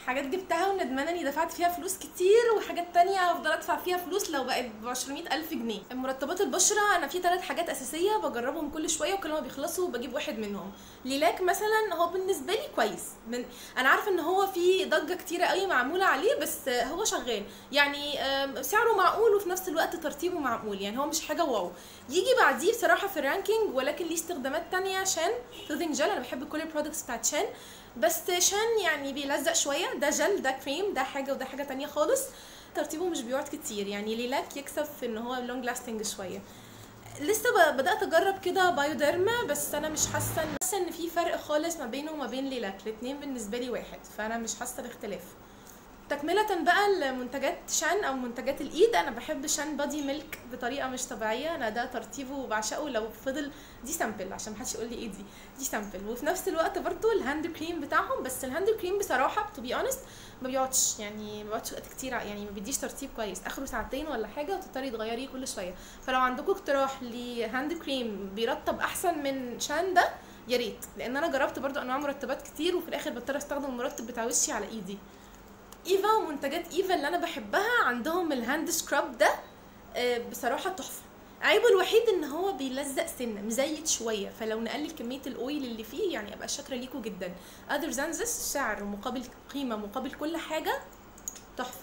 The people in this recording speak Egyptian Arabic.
حاجات جبتها وندمانه اني دفعت فيها فلوس كتير، وحاجات تانية هفضل ادفع فيها فلوس لو بقت ب 200,000 جنيه. مرطبات البشرة انا في 3 حاجات اساسية بجربهم كل شوية، وكل ما بيخلصوا بجيب واحد منهم. ليلاك مثلا هو بالنسبة لي كويس، انا عارفه ان هو في ضجه كتيرة قوي معمولة عليه، بس هو شغال يعني، سعره معقول وفي نفس الوقت ترطيبه معقول، يعني هو مش حاجة wow. يجي بعديه بصراحة في ال ranking، ولكن ليه استخدامات تانية، شان soothing gel. انا بحب كل ال products بتاعت شان، بس شان يعني بيلزق شوية، ده جل ده كريم ده حاجة وده حاجة تانية خالص، ترطيبه مش بيقعد كتير يعني. ليلاك يكسب في ان هو long lasting شوية. لسه بدات اجرب كده بايوديرما، بس انا مش حاسه ان في فرق خالص ما بينه وما بين ليلاك، الاتنين بالنسبة لي واحد، فانا مش حاسه باختلاف. تكملة بقى لمنتجات شان او منتجات الايد، انا بحب شان body milk بطريقة مش طبيعية، انا ده ترطيبه وبعشقه. لو فضل دي sample عشان محدش يقول لي ايه دي sample. وفي نفس الوقت برضو ال hand cream بتاعهم، بس ال hand cream بصراحة to be honest ما بيقعدش، يعني ما بيقعدش وقت كتير، يعني ما بيديش ترطيب كويس، اخره ساعتين ولا حاجة وتضطري تغيريه كل شوية. فلو عندكم اقتراح ل hand cream بيرطب احسن من شان ده يا ريت، لان انا جربت برضو انواع مرطبات كتير وفي الاخر بضطر استخدم المرطب بتاع وشي على ايدي. ايفا ومنتجات ايفا اللي انا بحبها، عندهم ال hand scrub ده بصراحة تحفة. عيبه الوحيد ان هو بيلزق سنة مزيت شوية، فلو نقلل كمية ال oil اللي فيه يعني ابقى شاكرة ليكم جدا. other than this سعر مقابل قيمة مقابل كل حاجة تحفة.